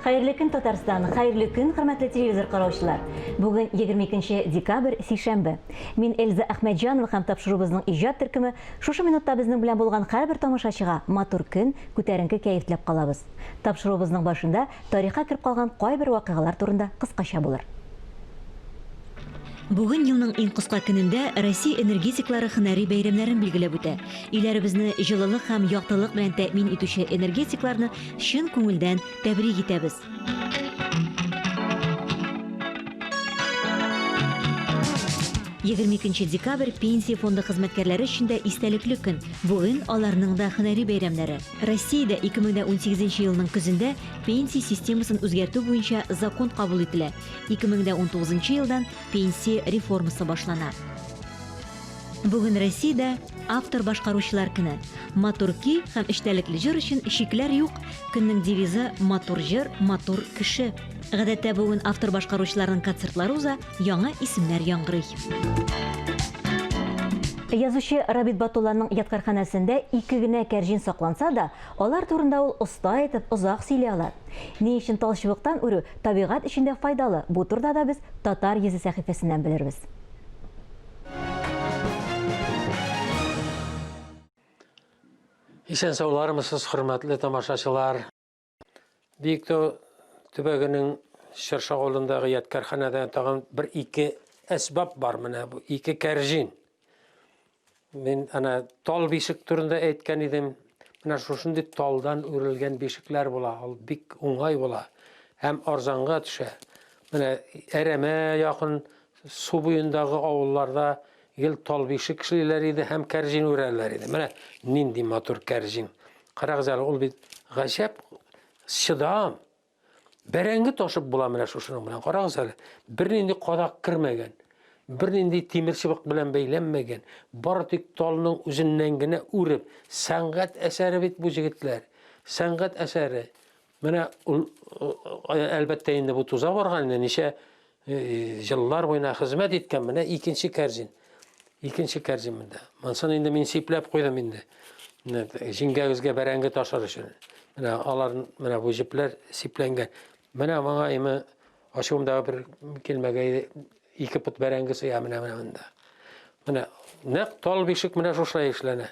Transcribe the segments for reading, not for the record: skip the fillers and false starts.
Хәерле көн, Татарстан! Хәерле көн, хөрмәтле телевизор караучылар! Бүген 22 декабрь, сишәмбе. Мин Эльза Әхмәтҗанова һәм тапшыруыбызның иҗат төркеме шушы минутта безнең белән булган һәрбер тамашачыга матур көн, күтәренке кәеф теләп калабыз. Тапшыруыбызның башында тарихка кереп калган кайбер вакыйгалар турында кыскача булыр. Бүген елның иң кыска көнендә Россия энергетиклары һөнәри бәйрәмнәрен билгеләп үтә. Өйләребезне җылылык һәм яктылык белән тәэмин итүче энергетикларны чын күңелдән тәбрик итәбез. 22 декабрь Пенсия фонды хезмәткәрләре өчен дә истәлекле көн. Бүген аларның да һөнәри бәйрәмнәре. Россиядә 2018 елның көзендә пенсия системасын үзгәртү буенча закон кабул ителә. 2019 елдан пенсия реформасы башлана. Бүген Россиядә автор-башкаручылар көне. Матур көй һәм эчтәлекле җыр өчен чикләр юк. Көннең девизы матур җыр, матур кеше. Гадәттә бүген автор-башкаручыларның концертлары уза, яңа исемнәр яңгырый. Язучы Рабит Батулланың ядкарханәсендә ике генә кәрҗин сакланса да, алар турында ул оста итеп, озак сөйли ала. Ни өчен талчыбыктан үрү табигать өчен дә файдалы, бу турыда да без Татар йөзе сәхифәсеннән белербез. Исән-саулармысыз, хөрмәтле тамашачылар! Биектау төбәгенең Чыршы авылындагы ядкарханәдә тагын бер-ике әсбап бар менә бу ике кәрҗин. Мин ана тал бишек турында әйткән идем. Менә шушындый талдан үрелгән бишекләр була. Ул бик уңай була һәм арзанга төшә. Менә әрәмә якын су буендагы авылларда гел тал бишек эшлиләр иде һәм кәрҗин үрәләр иде. Менә нинди матур кәрҗин. Карагыз әле, ул бит гаҗәп чыдам. Бәрәңге ташып була менә шушының белән. Карагыз әле, бернинди кадак кермәгән, бернинди тимер чыбык белән бәйләнмәгән, бары тик талның үзеннән генә үреп, сәнгать әсәре бит бу җегетләр. Сәнгать әсәре. Менә ул әлбәттә инде бу туза барган инде ничә Җыллар буена хезмәт иткән менә икенче кәрзин. Икенче кәрзин монда. Монысын инде мин сипләп куйдым инде. Менә җиңгәгезгә бәрәңге ташыр өчен. Менә алар менә бу җепләр сипләнгән. Менә моңа име ачуымдагы бер килмәгәй ике пот бәрәңге сыя менә менә монда. Менә нәкъ тал бишек менә шушылай эшләнә.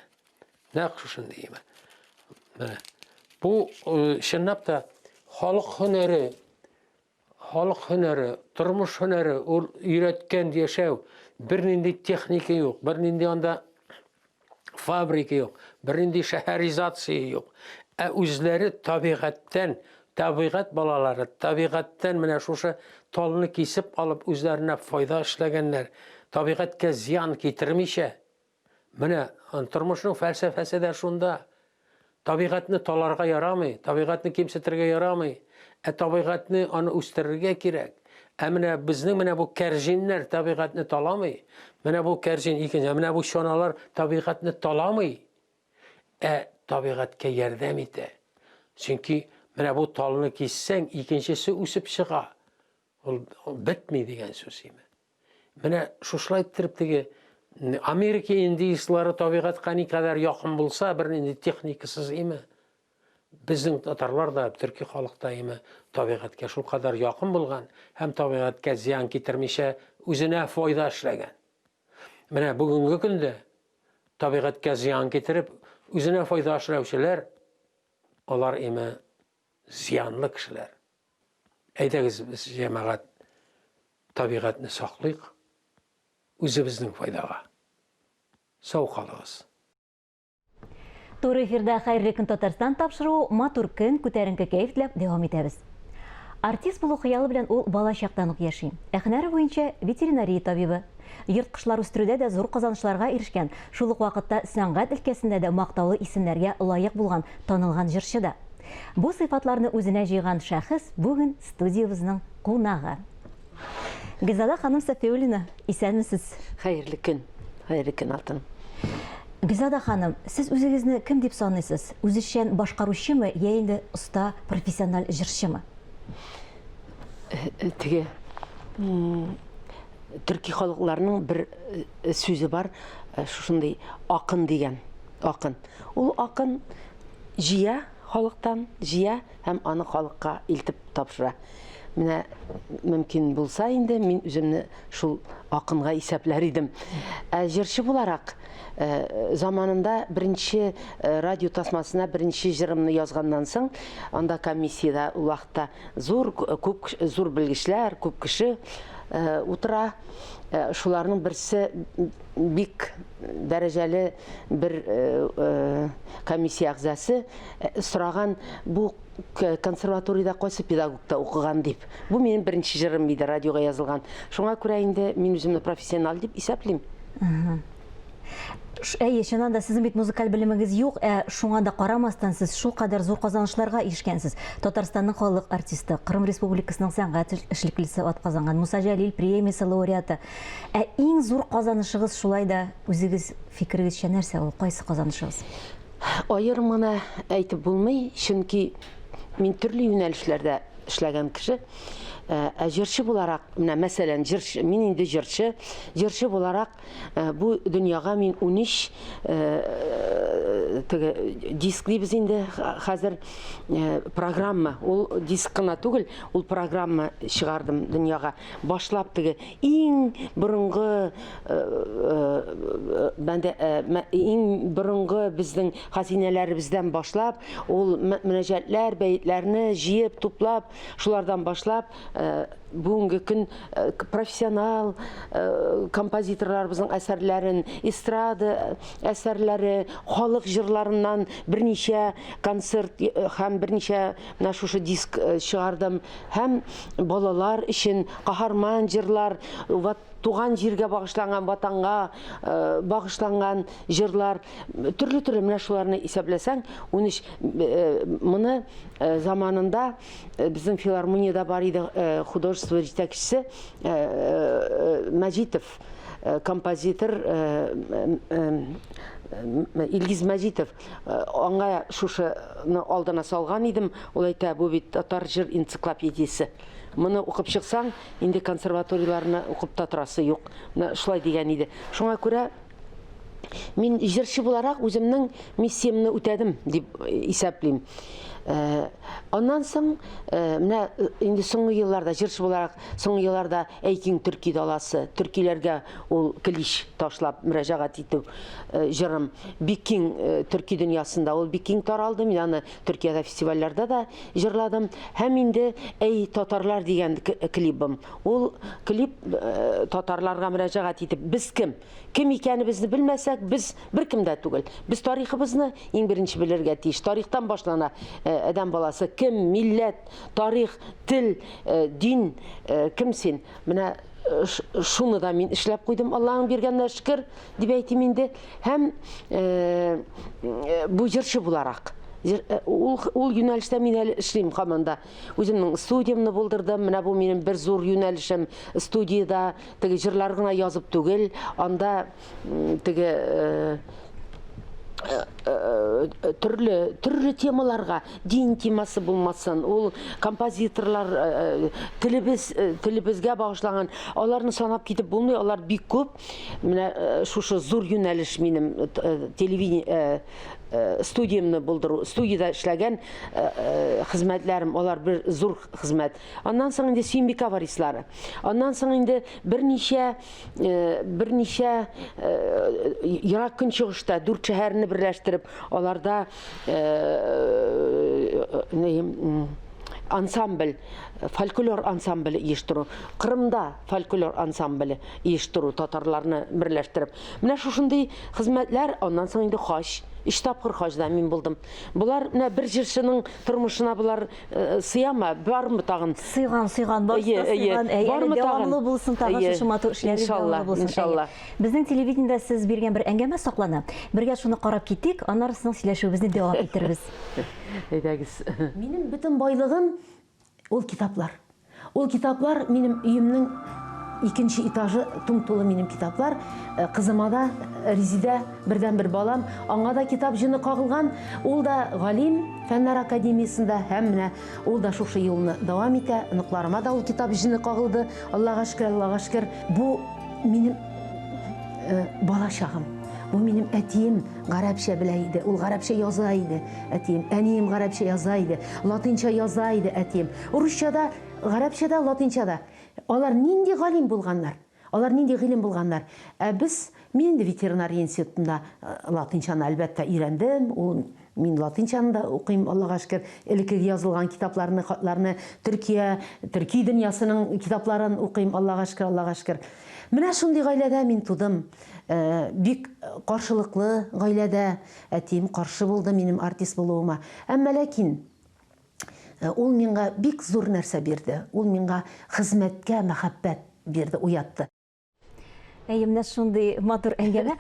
Нәкъ шушындый име. Менә. Бу чынлап та халык һөнәре Халык һөнәре, тормыш һөнәре, ул өйрәткән яшәү. Бернинди техника юк, бернинди анда фабрика юк, бернинди шәһәризация юк. Ә үзләре табигатьтән, табигать балалары, табигатьтән менә шушы талны кисеп алып үзләренә файда эшләгәннәр. Табигатькә зыян китермичә, Менә тормышның фәлсәфәсе дә шунда. Табигатьне таларга ярамый, табигатьне кимсетергә ярамый. Ә табигатьне аны үстерергә кирәк. Ә менә безнең менә бу кәрҗиннәр табигатьне таламый. Менә бу кәрҗин икенче, менә бу чаналар табигатьне таламый. Ә табигатькә ярдәм итә. Чөнки менә бу талны киссәң, икенчесе үсеп чыга. Ул бетми дигән сүз име. Менә шушылай иттереп теге Америка индейцлары табигатькә никадәр якын булса, бернинди техникасыз име. Безнең татарлар да, төрки халык та име табигатькә шулкадәр якын булган һәм табигатькә зыян китермичә үзенә файда эшләгән. Менә бүгенге көндә табигатькә зыян китереп үзенә файда эшләүчеләр алар име зыянлы кешеләр. Әйдәгез без җәмәгать табигатьне саклыйк, үзебезнең файдага. Сау калыгыз. Туры эфирда Хәерле көн Татарстан тапшыруы матур көн, күтәренке кәеф теләп дәвам итәбез. Артист булу хыялы белән ул бала чактан ук яши. Ә һөнәре буенча ветеринария табибы. Йорт кошлар үстерүдә дә зур казанышларга ирешкән, шул ук вакытта сәнгать өлкәсендә дә мактаулы исемнәргә лаек булган танылган җырчы да. Бу сыйфатларны үзенә җыйган шәхес бүген студиябезнең кунагы. Гөлзада ханым Сафиуллина, исәнмесез. Хәерле көн. Хәерле көн, Алтын. Гөлзада ханым, сез үзегезне кем дип саныйсыз? Үзешчән башкаручымы, я инде оста профессиональ җырчымы? Э, э, теге төрки халыкларның бер э, сүзе бар, шушындый акын дигән. Акын. Ул акын җыя. халыктан җыя һәм аны халыкка илтеп тапшыра. Менә мөмкин булса инде, мин үземне шул акынга исәпләр идем. Ә җырчы буларак, э, заманында беренче э, радио тасмасына беренче җырымны язганнан соң, анда комиссиядә ул вакытта зур күп зур белгечләр, күп кеше э, утыра. Шуларның берсе бик дәрәҗәле бер комиссия әгъзасы сораган, бу консерваториядә кайсы педагогта укыган дип. Бу минем беренче җырым иде, радиога язылган. Шуңа күрә инде мин үземне профессионал дип исәплим. Әйе, чыннан да сезнең бит музыкаль белемегез юк, ә шуңа да карамастан сез шулкадәр зур казанышларга ирешкәнсез. Татарстанның халык артисты, Кырым Республикасының сәнгать эшлеклесе атказанган, Муса Җәлил премиясе лауреаты. Ә иң зур казанышыгыз шулай да үзегез фикерегезчә нәрсә ул? Кайсы казанышыгыз? Аерым гына әйтеп булмый, чөнки мин төрле юнәлешләрдә эшләгән кеше. Ә, ә җырчы буларак, менә мәсәлән, җырчы, мин инде җырчы, җырчы буларак э, бу дөньяга мин 13 э, теге диск дибез инде хәзер э, программа, ул диск кына түгел, ул программа чыгардым дөньяга. Башлап теге иң борынгы бәндә иң борынгы безнең хәзинәләребездән башлап, ул мөнәҗәтләр, бәетләрне җыеп, туплап, шулардан башлап, бүгенге көн профессионал композиторларыбызның әсәрләрен, эстрада әсәрләре, халык җырларыннан берничә концерт һәм берничә менә шушы диск чыгардым. Һәм балалар өчен каһарман җырлар, туган җиргә багышланган, ватанга э, багышланган җырлар, төрле-төрле менә шуларны исәпләсәң, 13 э, моны э, заманында безнең филармониядә бар иде художество җитәкчесе Мәҗитов, композитор Илгиз Мәҗитов аңа шушыны алдына салган идем, ул әйтә, бу бит татар җыр энциклопедиясе. Моны укып чыксаң, инде консерваторияләрне укып та торасы юк. Менә шулай дигән иде. Шуңа күрә мин җырчы буларак үземнең миссиямне үтәдем дип исәплим. Э, аннан соң э, менә э, инде соңгы елларда җырчы буларак соңгы елларда Әй киң төрки даласы, төркиләргә ул клич ташлап мөрәҗәгать итү җырым бик киң төрки дөньясында ул бик киң таралды. Мин аны Төркиядә фестивальләрдә дә җырладым. Һәм инде Әй татарлар дигән клибым. Ул клип э, татарларга мөрәҗәгать итеп, без кем? Кем икәнебезне белмәсәк, без беркем дә түгел. Без тарихыбызны иң беренче белергә тиеш. Тарихтан башлана э, адәм баласы. Кем, милләт, тарих, тел, э, дин, кем син? Менә шуны да мин эшләп куйдым, Аллаһның биргәненә шөкер, дип әйтим инде. Һәм э, бу җырчы буларак э, ул, ул юнәлештә мин әле эшлим һаман да. Үземнең студиямне булдырдым. Менә бу минем бер зур юнәлешем. Студиядә теге җырлар гына язып түгел, анда теге э, төрле төрле темаларга дин темасы булмасын ул композиторлар телебез телебезгә багышланган аларны санап китеп булмый алар бик күп Менә э, шушы зур юнәлеш минем э, телевидение э, студиямне булдыру, студиядә эшләгән хезмәтләрем, алар бер зур хезмәт. Аннан соң инде Сөембикә варислары. Аннан соң инде берничә берничә Ерак Көнчыгышта дүрт шәһәрне берләштереп, аларда ансамбль, фольклор ансамбле оештыру. Кырымда фольклор ансамбле оештыру, татарларны берләштереп. Менә шушындый хезмәтләр, аннан соң инде хаҗ. Өч тапкыр хаҗда мин булдым. Болар менә бер җырчының тормышына болар э, сыямы? Бармы тагын? Сыйган, сыйган, барысы да сыйган. Әй, әле дәвамлы булсын тагын шушы матур эшләре дәвамлы булсын. Иншалла. Безнең телевидениедә сез биргән бер әңгәмә саклана. Бергә шуны карап китик, аннары соң сөйләшүебезне дәвам итербез. Әйдәгез. Минем бөтен байлыгым ул китаплар. Ул китаплар минем өемнең икенче этажы тум-тулы минем китаплар. Э, кызыма да, э, Резидә, бердәнбер балам, аңа да китап җене кагылган. Ул да галим Фәннәр академиясендә һәм менә ул да шушы юлны дәвам итә. Оныкларыма да ул китап җене кагылды. Аллага шөкер, Аллага шөкер. Бу минем э, бала чагым. Бу минем әтием гарәпчә белә иде. Ул гарәпчә яза иде, әтием. Әнием гарәпчә яза иде. Латинча яза иде әтием. Русча да, гарәпчә дә, латинча да. Алар нинди галим булганнар? Алар нинди гыйлем булганнар? Ә без, мин инде ветеринария институтында латинчаны, әлбәттә, өйрәндем. Ул мин латинчаны да укыйм, Аллага шөкер. Элеккеге язылган китапларны, хатларны, Төркия, төрки дөньясының китапларын укыйм, Аллага шөкер, Аллага шөкер. Менә шундый гаиләдә мин тудым. Бик каршылыклы гаиләдә. Әтием каршы булды минем артист булуыма. Әмма ләкин ул миңа бик зур нәрсә бирде. Ул миңа хезмәткә мәхәббәт бирде, уятты. Әйе, менә шундый матур әңгәмә.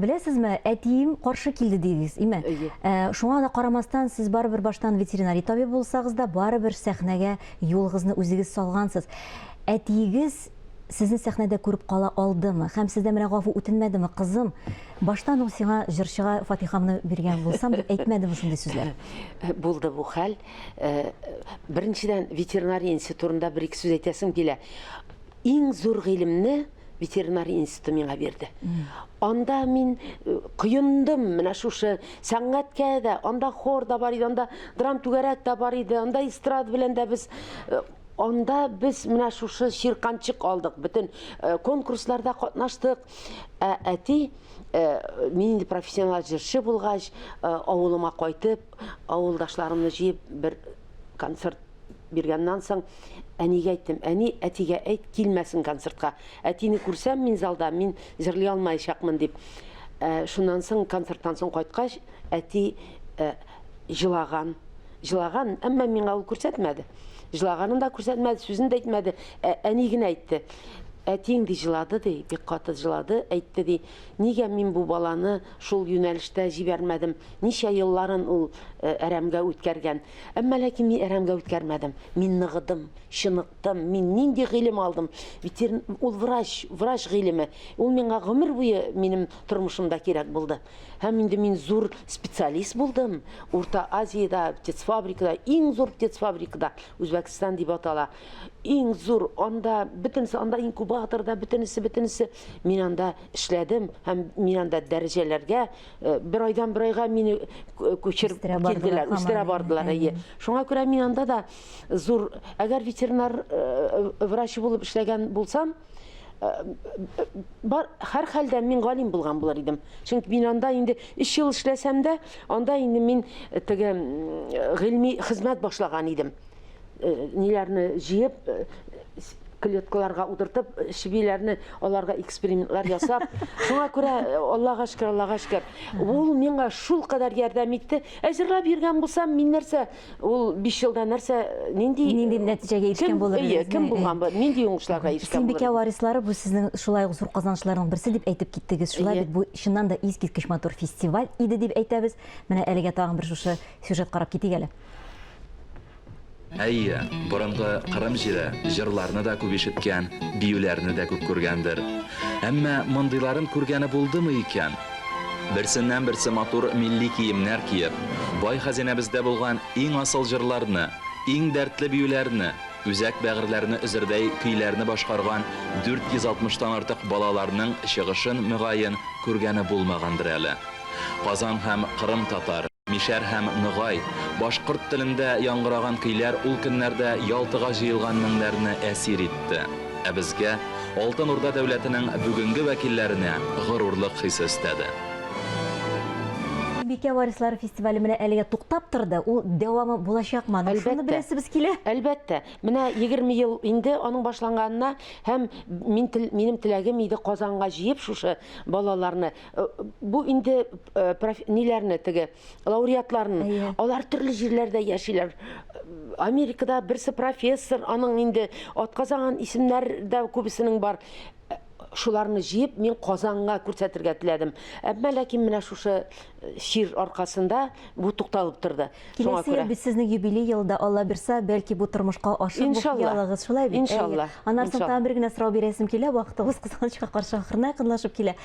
Беләсезме, әтием каршы килде дидегез, име? Әйе. Шуңа да карамастан, сез барыбер баштан ветеринарий табиб булсагыз да, барыбер сәхнәгә юлыгызны үзегез салгансыз. Әтиегез сезне сәхнәдә күреп кала алдымы? Һәм сездән менә гафу үтенмәдеме, кызым, баштан ук сиңа җырчыга фатихамны биргән булсам, дип әйтмәдеме шундый сүзләр? Булды бу хәл. Беренчедән, ветеринария институты турында бер-ике сүз әйтәсем килә. Иң зур гыйлемне ветеринария институты миңа бирде. Анда мин коендым менә шушы сәнгатькә дә, анда хор да бар иде, анда драм түгәрәк тә бар иде, анда эстрада белән дә без анда без менә шушы чирканчык алдык, бөтен конкурсларда катнаштык. Ә әти, мин инде профессионал җырчы булгач, авылыма кайтып, авылдашларымны җыеп бер концерт биргәннән соң әнигә әйттем, әни, әтигә әйт, килмәсен концертка. Әтине күрсәм мин залда, мин җырлый алмаячакмын дип. Шуннан соң концерттан соң кайткач, әти җылаган. Җылаган, әмма миңа ул күрсәтмәде. Җылаганын да күрсәтмәде, сүзен дә әйтмәде. Әни генә әйтте. Әтиең ди җылады ди, бик каты җылады, әйтте ди, нигә мин бу баланы шул юнәлештә җибәрмәдем, ничә елларын ул әрәмгә үткәргән. Әмма ләкин мин әрәмгә үткәрмәдем. Мин ныгыдым, чыныктым, мин нинди гыйлем алдым. Ветерин, ул врач, врач гыйлеме. Ул миңа гомер буе минем тормышымда кирәк булды. Һәм инде мин зур специалист булдым. Урта Азиядә птицфабрикада, иң зур птицфабрикада, Үзбәкстан дип атала. Иң зур, анда бөтенесе, анда инкубаторда бөтенесе, бөтенесе. Мин анда эшләдем һәм мин анда дәрәҗәләргә бер айдан бер айга мине күчереп килделәр, үстерә бардылар, әйе. Шуңа күрә мин анда да зур, әгәр ветеринар врачы булып эшләгән булсам, бар һәр хәлдә мин галим булган булыр идем. Чөнки мин анда инде 3 ел эшләсәм дә, анда инде мин теге гыйльми хезмәт башлаган идем. Ниләрне җыеп, клеткаларга утыртып, чебиләрне аларга экспериментлар ясап. Шуңа күрә Аллага шөкер, Аллага шөкер. Ул миңа шул кадәр ярдәм итте. Ә җырлап йөргән булсам, мин нәрсә, ул 5 елда нәрсә, нинди нинди нәтиҗәгә ирешкән булыр идегез? Кем булган бу? Нинди уңышларга ирешкән булыр? Сөембикә варислары бу сезнең шулай ук зур казанышларның берсе дип әйтеп киттегез. Шулай бит бу чыннан да искиткеч матур фестиваль иде дип әйтәбез. Менә әлегә тагын бер шушы сюжет карап китик әле. Әйе, борынгы Кырым җире җырларны да күп ишеткән, биюләрне дә күп күргәндер. Әмма мондыйларын күргәне булдымы икән? Берсеннән-берсе матур милли киемнәр киеп, бай хәзинәбездә булган иң асыл җырларны, иң дәртле биюләрне, үзәк бәгырьләрне өзердәй көйләрне башкарган 460 тан артык балаларның чыгышын, мөгаен, күргәне булмагандыр әле. Казан һәм Кырым татар, Мишәр һәм ногай, башкорт телендә яңгыраган көйләр ул көннәрдә Ялтага җыелган меңнәрне әсир итте. Ә безгә, Алтын Урда дәүләтенең бүгенге вәкилләренә горурлык хисе өстәде. Сөембикә варислары фестивале менә әлегә туктап торды. Ул дәвамы булачакмы аның? Шуны Әлбәттә. беләсебез килә. Әлбәттә. Менә 20 ел инде аның башланганына һәм мин тел, минем теләгем иде Казанга җыеп шушы балаларны Бу инде ниләрне теге лауреатларны. Алар төрле җирләрдә яшиләр. Америкада берсе профессор, аның инде атказанган исемнәр дә күбесенең бар. Шуларны җыеп, мин Казанга күрсәтергә теләдем. Әмма ләкин менә шушы чир аркасында бу тукталып торды. Шуңа Киләсе ел бит сезнең юбилей елда, Алла бирса, бәлки бу тормышка ашыр бу хыялыгыз, шулай бит? Иншалла. Аннан соң тагын бер генә сорау бирәсем килә, вакытыбыз кызганычка каршы ахырына якынлашып килә.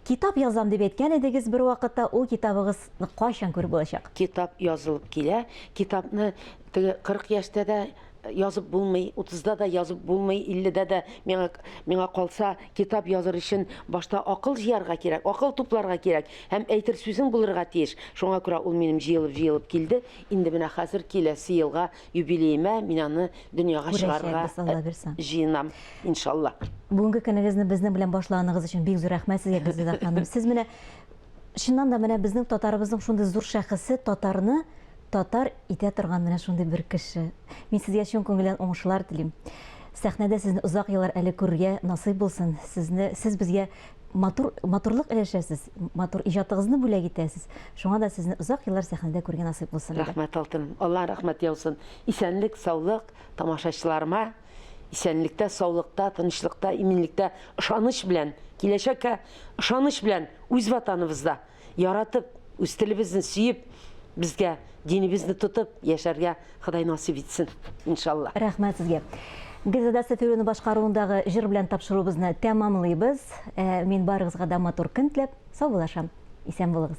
Китап язам дип әйткән идегез бер вакытта, ул китабыгызны кайчан күреп булачак? Китап язылып килә. Китапны теге 40 яшьтә дә. язып булмый, утызда да язып булмый, илледә дә миңа, миңа калса, китап языр өчен башта акыл җыярга кирәк, акыл тупларга кирәк һәм әйтер сүзең булырга тиеш. Шуңа күрә ул минем җыелып-җыелып килде. Инде менә хәзер киләсе елга юбилеема мин аны дөньяга чыгарырга Күрәчәкбез, Алла бирса. җыенам, иншалла. Бүгенге көнегезне безнең белән башлаганыгыз өчен бик зур рәхмәт сезгә, Гөлзада ханым. Сез менә чыннан да менә безнең татарыбызның шундый зур шәхесе, татарны татар итә торган менә шундый бер кеше. Мин сезгә чын күңелдән уңышлар телим. Сәхнәдә сезне озак еллар әле күрергә насыйп булсын. Сезне, сез безгә матур, матурлык өләшәсез, матур иҗатыгызны бүләк итәсез. Шуңа да сезне озак еллар сәхнәдә күрергә насыйп булсын иде. Рәхмәт, алтыным. Аллаһ рәхмәт яусын. Исәнлек, саулык тамашачыларыма. Исәнлектә, саулыкта, тынычлыкта, иминлектә, ышаныч белән, киләчәккә ышаныч белән үз ватаныбызда яратып, үз телебезне сөеп, безгә динебезне тотып яшәргә Ходай насыйп итсен, иншалла. Рәхмәт сезгә. Гөлзада Сафиуллина башкаруындагы җыр белән тапшыруыбызны тәмамлыйбыз. Ә мин барыгызга да матур көн теләп, саубуллашам. Исән булыгыз.